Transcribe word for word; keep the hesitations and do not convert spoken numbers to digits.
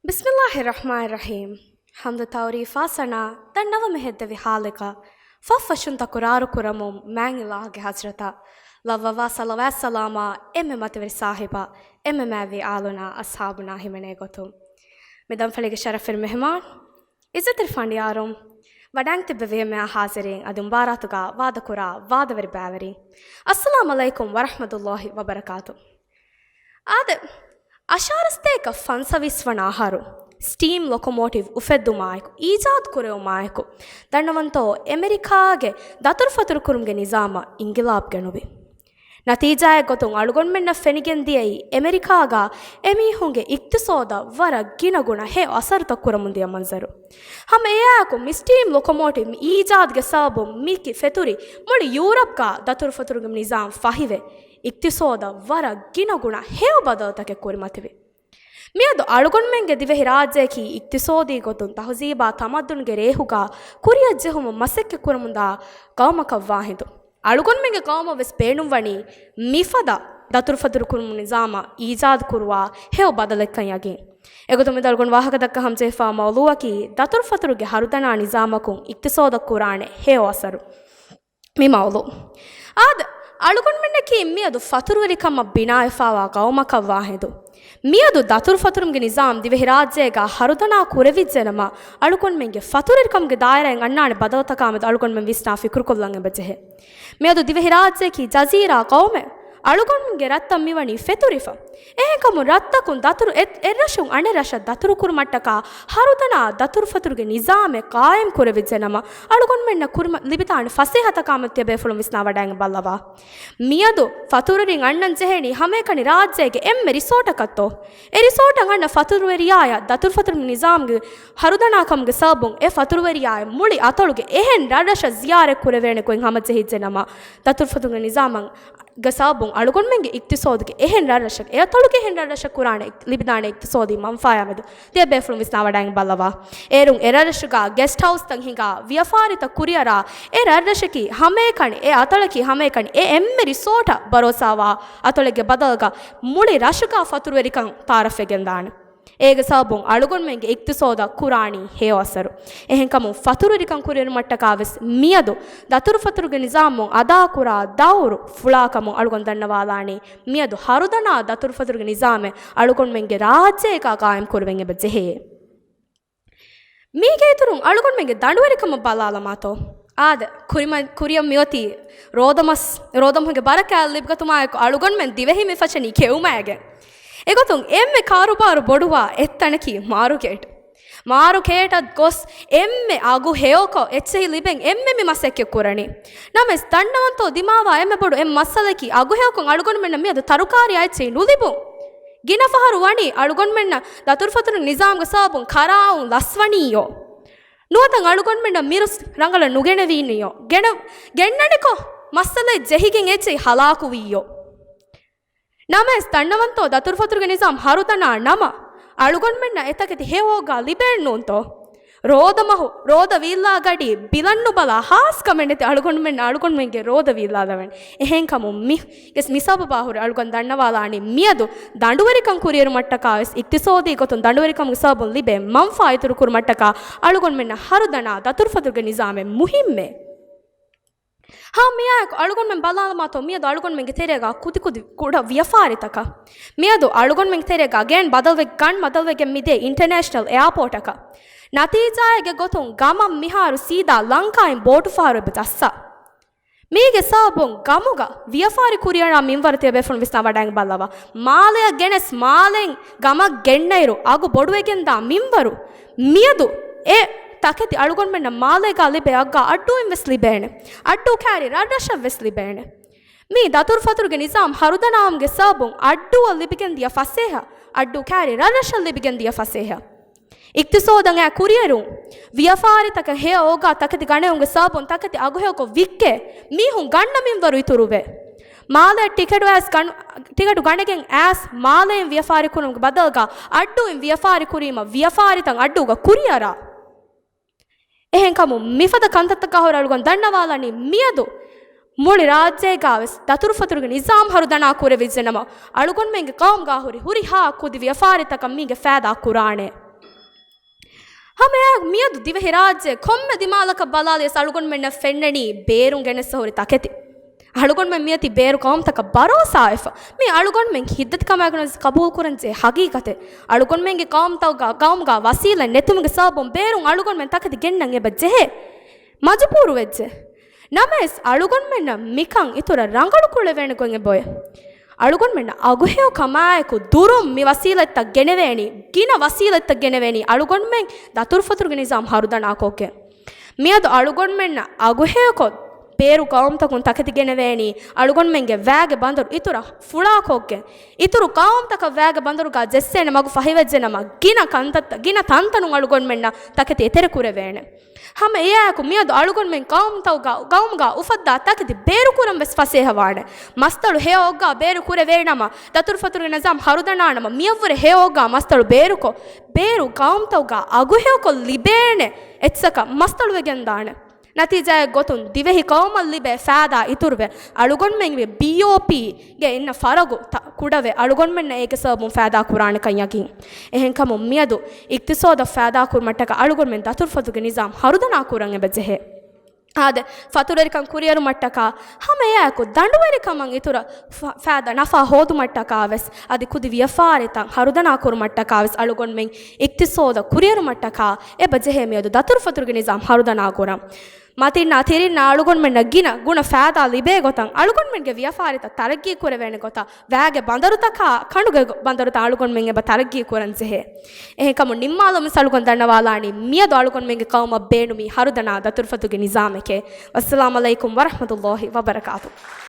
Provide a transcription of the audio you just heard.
ބިސްމިއްލާހިއްރަޙްމާނިއްރަޙީމް. ޙަމްދު ތަޢުރީފާ ސަނާ ދަންނަވަމެހެއްދެވި ޙާލެއްގަ، ފަށްފަށުން ތަކުރާރު ކުރަމުން މާތް އިލާހުގެ ޙަޟްރަތަށް ލައްވަވާ ޞަލަވާތް ސަލާމާ އެންމެ މަތިވެރި ސާހިބާ، އެންމެ މާތްވީ އާލުންނާ އަޞްޙާބުންނާ ހިމެނޭ ގޮތުން، މި ދަންފަޅިގެ ޝަރަފުވެރި މެހެމާން، އިއްޒަތްތެރި ފަނޑިޔާރުން ވަޑައިން ތިއްބެވި އެންމެހާ ޙާޟިރީން އަދި މުބާރާތުގަ ވާދަކުރާ ވާދަވެރި ބައިވެރިން، އައްސަލާމް ޢަލައިކުމް ވަރަޙްމަތުﷲ ވަބަރަކާތު. އާދެ، އަށާރަސަތޭކަ ފަންސަވީސް ވަނަ އަހަރު ސްޓީމް ލޮކޮމޯޓިވް އުފެއްދުމާއެކު، އީޖާދު ކުރެވުމާއެކު، ދަންނަވަންތޯ، އެމެރިކާގެ ދަތުރުފަތުރު ކުރުމުގެ ނިޒާމަށް އިންގިލާބު ގެނުވި. ނަތީޖާއެއް ގޮތުން އަޅުގަނޑުމެންނަށް ފެނިގެން ދިޔައީ، އެމެރިކާގަ އެމީހުންގެ އިޤްތިޞާދަށް ވަރަށް ގިނަ ގުނަ ހެޔޮ އަސަރުތައް ކުރަމުން ދިޔަ މަންޒަރު. ހަމަ އެއާއެކު މި ސްޓީމް ލޮކޮމޯޓިވް މި އީޖާދުގެ ސަބަބުން މި ކި ފެތުރި މުޅި ޔޫރަޕްގަ ދަތުރުފަތުރުގެ ނިޒާމް ފަހިވެ، އިޤްތިޞާދަށް ވަރަށް ގިނަ ގުނަ ހެޔޮ ބަދަލުތަކެއް ކުރިމަތިވި. މިއަދު އަޅުގަނޑުމެންގެ ދިވެހިރާއްޖެއަކީ އިޤްތިޞާދީ ގޮތުން ތަހުޒީބާ ތަމައްދުންގެ ރޭހުގަ ކުރިއަށްޖެހުމަށް މަސައްކަތް ކުރަމުންދާ ޤައުމަކަށްވާ ހިނދު، އަޅުގަނޑުމެންގެ ޤައުމަށް ވެސް ބޭނުންވަނީ މިފަދަ ދަތުރުފަތުރު ކުރުމުގެ ނިޒާމަށް އީޖާދު ކުރުވާ ހެޔޮ ބަދަލެއްކަން ޔަގީން. އެގޮތުން މިއަދު އަޅުގަނޑު ވާހަކަ ދައްކާ ހަމަޖެހިފާ މައުޟޫޢަކީ ދަތުރުފަތުރުގެ ހަރުދަނާ ނިޒާމަކުން އިޤްތިޞާދަށް ކުރާނެ ހެޔޮ އަސަރު. މި މައުޟޫޢު. އާދެ، އަޅުގަނޑުމެންނަކީ މިއަދު ފަތުރުވެރިކަމަށް ބިނާވެފާވާ ޤައުމަކަށްވާ ހިނދު، މިއަދު ދަތުރުފަތުރުމުގެ ނިޒާމް ދިވެހިރާއްޖޭގަ ހަރުދަނާ ކުރެވިއްޖެނަމަ، އަޅުގަނޑުމެންގެ ފަތުރުވެރިކަމުގެ ދާއިރާއިން އަންނާނެ ބަދަލުތަކާމެދު އަޅުގަނޑުމެން ވިސްނާ ފިކުރުކޮށްލަން އެބަޖެހޭ. މިއަދު ދިވެހިރާއްޖެއަކީ ޖަޒީރާ ޤައުމެއް. އަޅުގަނޑުމެންގެ ރަށްތައް މިވަނީ ފެތުރިފަ. އެހެންކަމުން ރަށްތަކުން ދަތުރު އެ-، އެއްރަށުން އަނެއް ރަށަށް ދަތުރުކުރުމަށްޓަކާ ހަރުދަނާ ދަތުރުފަތުރުގެ ނިޒާމެއް ޤާއިމް ކުރެވިއްޖެނަމަ، އަޅުގަނޑުމެންނަށް ކުރިމަ-، ލިބިދާނެ ފަސޭހަތަކާމެދު ތިޔަބޭފުޅުން ވިސްނާވަޑައިގެން ބައްލަވާ. މިއަދު ފަތުރުވެރިން އަންނަން ޖެހޭނީ ހަމައެކަނި ރާއްޖޭގެ އެންމެ ރިސޯޓަކަށްތޯ؟ އެ ރިސޯޓަށް އަންނަ ފަތުރުވެރިޔާޔަށް ދަތުރުފަތުރު ނިޒާމްގެ ހަރުދަނާކަމުގެ ސަބަބުން އެ ފަތުރުވެރިޔާއަށް މުޅި އަތޮޅުގެ އެހެން ރަށްރަށަށް ޒިޔާރަތް ކުރެވޭނެ ގޮތް ހަމަޖެހިއްޖެނަމަ، ދަތުރުފަތުރުގެ ނިޒާމަށް ގެ ސަބަބުން އަޅުގަނޑުމެންގެ އިޤްތިޞާދުގެ އެހެން ރަށްރަށަކަށް އެ އަތޮޅުގެ އެހެން ރަށްރަށަށް ކުރާނެ ލިބިދާނެ އިޤްތިޞާދީ މަންފާޔާމެދު ތިޔަބޭފުޅުން ވިސްނާވަޑައިގެން ބައްލަވާ. އޭރުން އެ ރަށްރަށުގަ ގެސްޓް ހައުސްތައް ހިނގާ ވިޔަފާރިތައް ކުރިއަރާ، އެ ރަށްރަށަކީ ހަމައެކަނި، އެ އަތޮޅަކީ ހަމައެކަނި އެ އެންމެ ރިސޯޓަށް ބަރޯސާވާ އަތޮޅެއްގެ ބަދަލުގަ މުޅި ރަށުގަ ފަތުރުވެރިކަން ތައާރަފްވެގެންދާނެ. އޭގެ ސަބަބުން އަޅުގަނޑުމެންގެ އިޤްތިޞާދަށް ކުރާނީ ހެޔޮ އަސަރު. އެހެންކަމުން ފަތުރުވެރިކަން ކުރިއެރުމަށްޓަކާ ވެސް މިއަދު ދަތުރުފަތުރުގެ ނިޒާމުން އަދާކުރާ ދައުރު ފުޅާކަމުން އަޅުގަނޑު ދަންނަވާލާނީ، މިއަދު ހަރުދަނާ ދަތުރުފަތުރުގެ ނިޒާމެއް އަޅުގަނޑުމެންގެ ރާއްޖޭގަ ޤާއިމް ކުރެވެން އެބަ ޖެހޭ. މީގެ އިތުރުން އަޅުގަނޑުމެންގެ ދަނޑުވެރިކަމަށް ބަލާލަމާތޯ؟ އާދެ، ކުރިމަ-، ކުރިއަށް މިއޮތީ ރޯދަމަސް، ރޯދަމަހުގެ ބަރަކާތް ލިބިގަތުމާއެކު އަޅުގަނޑުމެން ދިވެހި މި ފަށަނީ ކެއުމައިގެން. އެގޮތުން އެންމެ ކާރުބާރު ބޮޑުވާ އެއްތަނަކީ މާރުކޭޓް. މާރުކޭޓަށް ގޮސް އެންމެ އަގު ހެޔޮކޮށް އެއްޗެހި ލިބެން އެންމެ މި މަސައްކަތް ކުރަނީ. ނަމަވެސް ދަންނަވަންތޯ ދިމާވާ އެންމެ ބޮޑު އެއް މައްސަލައަކީ އަގު ހެޔޮކޮށް އަޅުގަނޑުމެންނަށް މިއަދު ތަރުކާރީ އެއްޗެހި ނުލިބުން. ގިނަ ފަހަރު ވަނީ އަޅުގަނޑުމެންނަށް ދަތުރުފަތުރު ނިޒާމްގެ ސަބަބުން ކަރާއުން ލަސްވަނީޔޯ. ނުވަތަ އަޅުގަނޑުމެންނަށް މިރުސް ރަނގަޅަށް ނުގެނެވީނީޔޯ. ގެނަ-، ގެންނަނިކޮށް މައްސަލައެއް ޖެހިގެން އެއްޗެހި ހަލާކުވީޔޯ. ނަމަވެސް ދަންނަވަންތޯ ދަތުރުފަތުރުގެ ނިޒާމް ހަރުދަނާ ނަމަ، އަޅުގަނޑުމެންނަށް އެތަކެތި ހެޔޮކޮށް ލިބޭންނޫންތޯ؟ ރޯދަމަހު، ރޯދަ ވީއްލާ ގަޑީ ބިލަން ނުބަލާ ހާސް ކަމެއް ނެތި އަޅުގަނޑުމެންނަށް އަޅުގަނޑުމެންގެ ރޯދަ ވީއްލާލަވަން. އެހެންކަމުން މި ގެސް މިސަބަބާ ހުރެ އަޅުގަނޑު ދަންނަވާލާނީ މިއަދު ދަނޑުވެރިކަން ކުރިއެރުމަށްޓަކާ ވެސް އިޤްތިޞާދީ ގޮތުން ދަނޑުވެރިކަމުގެ ސަބަބުން ލިބޭ މަންފާ އިތުރު ކުރުމަށްޓަކާ އަޅުގަނޑުމެންނަށް ހަރުދަނާ ދަތުރުފަތުރުގެ ނިޒާމެއް މުހިއްމޭ. ހަމަ މިއާއެކު އަޅުގަނޑުމެން ބަލާލަމާތޯ މިއަދު އަޅުގަނޑުމެންގެ ތެރޭގަ ކުދިކުދި ކުޑަ ވިޔަފާރިތަކަށް. މިއަދު އަޅުގަނޑުމެންގެ ތެރޭގަ ގެން ބަދަލުވެ-، ގަން ބަދަލުވެގެން މިދޭ އިންޓަރނޭޝަނަލް އެއާޕޯޓަކަށް. ނަތީޖާއެއްގެ ގޮތުން ގަމަށް މިހާރު ސީދާ ލަންކާއިން ބޯޓު ފަހަރު އެބަ ޖައްސާ. މީގެ ސަބަބުން ގަމުގަ ވިޔަފާރި ކުރިއަރާ މިންވަރު ތިޔަބޭފުޅުން ވިސްނާވަޑައިގެން ބައްލަވާ. މާލެއަށް ގެނެސް މާލެއިން ގަމަށް ގެންނައިރު އަގު ބޮޑުވެގެންދާ މިންވަރު. މިއަދު އެ ތަކެތި އަޅުގަނޑުމެންނަށް މާލޭގަ ލިބޭ އަގާ އައްޑޫއިން ވެސް ލިބޭނެ. އައްޑޫ ކައިރި ރަށްރަށަށް ވެސް ލިބޭނެ. މީ ދަތުރުފަތުރުގެ ނިޒާމް ހަރުދަނާވުމުގެ ސަބަބުން އައްޑޫއަށް ލިބިގެން ދިޔަ ފަސޭހަ، އައްޑޫ ކައިރި ރަށްރަށަށް ލިބިގެން ދިޔަ ފަސޭހަ. އިޤްތިޞާދަށް އައި ކުރިއެރުން، ވިޔަފާރިތަކަށް ހެޔޮ އޯގާ ތަކެތި ގަނެވުމުގެ ސަބަބުން ތަކެތި އަގުހެޔޮކޮށް ވިއްކޭ، މީހުން ގަންނަ މިންވަރު އިތުރުވޭ. މާލެ ޓިކެޓު އައިސް ގަން-، ޓިކެޓު ގަނެގެން އައިސް މާލެއިން ވިޔަފާރި ކުރުމުގެ ބަދަލުގަ އައްޑޫއިން ވިޔަފާރި ކުރީމަ ވިޔަފާރިތައް އައްޑޫގަ ކުރިއަރާ. އެހެންކަމުން މިފަދަ ކަންތައްތަކާ ހުރެ އަޅުގަނޑު ދަންނަވާލަނީ މިއަދު މުޅި ރާއްޖޭގަ ވެސް ދަތުރުފަތުރުގެ ނިޒާމް ހަރުދަނާ ކުރެވިއްޖެނަމަ، އަޅުގަނޑުމެންގެ ޤައުމުގަ ހުރި ހުރިހާ ކުދި ވިޔަފާރިތަކަށް މީގެ ފައިދާ ކުރާނެ. ހަމައެއާއެކު މިއަދު ދިވެހިރާއްޖެ ކޮންމެ ދިމާލަކަށް ބަލާލިޔަސް އަޅުގަނޑުމެންނަށް ފެންނަނީ ބޭރުން ގެނެއްސަ ހުރި ތަކެތި. އަޅުގަނޑުމެން މިއޮތީ ބޭރު ޤައުމުތަކަށް ބަރޯސާވެފަ. މި އަޅުގަނޑުމެން ހިތްދަތިކަމާއެކު ނަޒީ ޤަބޫލުކުރަންޖެހޭ ހަގީގަތެއް. އަޅުގަނޑުމެންގެ ޤައުމުތަކުގަ، ޤައުމުގަ ވަސީލަތް ނެތުމުގެ ސަބަބުން ބޭރުން އަޅުގަނޑުމެން ތަކެތި ގެންނަން އެބަ ޖެހޭ. މަޖުބޫރު ވެއްޖެ. ނަމަވެސް އަޅުގަނޑުމެންނަށް މިކަން އިތުރަށް ރަނގަޅު ކުޅެވޭނެ ގޮތް އެބައޮތް. އަޅުގަނޑުމެންނަށް އަގުހެޔޮ ކަމާއެކު ދުރުން މި ވަސީލަތްތައް ގެނެވޭނީ، ގިނަ ވަސީލަތްތައް ގެނެވޭނީ އަޅުގަނޑުމެން ދަތުރުފަތުރުގެ ނިޒާމް ހަރުދަނާކޮށްގެން. މިއަދު އަޅުގަނޑުމެންނަށް އަގުހެޔޮކޮށް ބޭރު ޤައުމުތަކުން ތަކެތި ގެނެވޭނީ އަޅުގަނޑުމެންގެ ވައިގެ ބަނދަރު އިތުރަށް ފުޅާކޮށްގެން، އިތުރު ޤައުމުތަކަށް ވައިގެ ބަނދަރުގަ ޖެއްސޭނެ މަގު ފަހިވެއްޖެނަމަ، ގިނަ ކަންތައްތައް، ގިނަ ތަންތަނުން އަޅުގަނޑުމެންނަށް ތަކެތި އެތެރެކުރެވޭނެ. ހަމަ އެއާއެކު މިއަދު އަޅުގަނޑުމެން ޤައުމުތަކުގަ، ޤައުމުގަ އުފައްދާ ތަކެތި ބޭރުކުރަން ވެސް ފަސޭހަވާނެ. މަސްތަޅު ހެޔޮއޮއްގަ ބޭރު ކުރެވޭނަމަ، ދަތުރުފަތުރުގެ ނިޒާމް ހަރުދަނާނަމަ، މިއަށްވުރެ ހެޔޮއޮއްގަ މަސްތަޅު ބޭރުކޮށް، ބޭރު ޤައުމުތަކުގަ އަގުހެޔޮކޮށް ލިބޭނެ އެއްޗަކަށް މަސްތަޅުވެގެންދާނެ. ނަތީޖާއެއް ގޮތުން ދިވެހި ޤައުމަށް ލިބޭ ފައިދާ އިތުރުވެ، އަޅުގަނޑުމެންގެ ބީއޯޕީގެ އިންނަ ފަރަގު ތަ-، ކުޑަވެ، އަޅުގަނޑުމެންނަށް އޭގެ ސަބަބުން ފައިދާ ކުރާނެކަން ޔަގީން. އެހެންކަމުން މިއަދު އިޤްތިޞާދަށް ފައިދާ ކުރުމަށްޓަކާ އަޅުގަނޑުމެން ދަތުރުފަތުރުގެ ނިޒާމް ހަރުދަނާ ކުރަން އެބަ ޖެހޭ. އާދެ، ފަތުރުވެރިކަން ކުރިއެރުމަށްޓަކާ، ހަމަ އެއާއެކު ދަނޑުވެރިކަމަށް އިތުރަށް ފަ-، ފައިދާ ނަފާ ހޯދުމަށްޓަކާ ވެސް، އަދި ކުދި ވިޔަފާރިތައް ހަރުދަނާ ކުރުމަށްޓަކާ ވެސް އަޅުގަނޑުމެން އިޤްތިޞާދަށް ކުރިއެރުމަށްޓަކާ އެބަ ޖެހޭ މިއަދު ދަތުރުފަތުރުގެ ނިޒާމް ހަރުދަނާ ކުރަން. މަތިންނާ ތިރިންނާ އަޅުގަނޑުމެންނަށް ގިނަ ގުނަ ފައިދާ ލިބޭ ގޮތަށް އަޅުގަނޑުމެންގެ ވިޔަފާރިތައް ތަރައްގީ ކުރެވޭނެ ގޮތަށް ވައިގެ ބަނދަރުތަކާ ކަނޑުގެ ބަނދަރުތައް އަޅުގަނޑުމެން އެބަ ތަރައްގީ ކުރަން ޖެހޭ. އެހެންކަމުން ނިންމާލުމުން އަޅުގަނޑު ދަންނަވާލާނީ މިއަދު އަޅުގަނޑުމެންގެ ޤައުމަށް ބޭނުމީ ހަރުދަނާ ދަތުރުފަތުގެ ނިޒާމެކޭ. ވައްސަލާމް ޢަލައިކުމް ވަރަޙްމަތުﷲ ވަބަރަކާތު.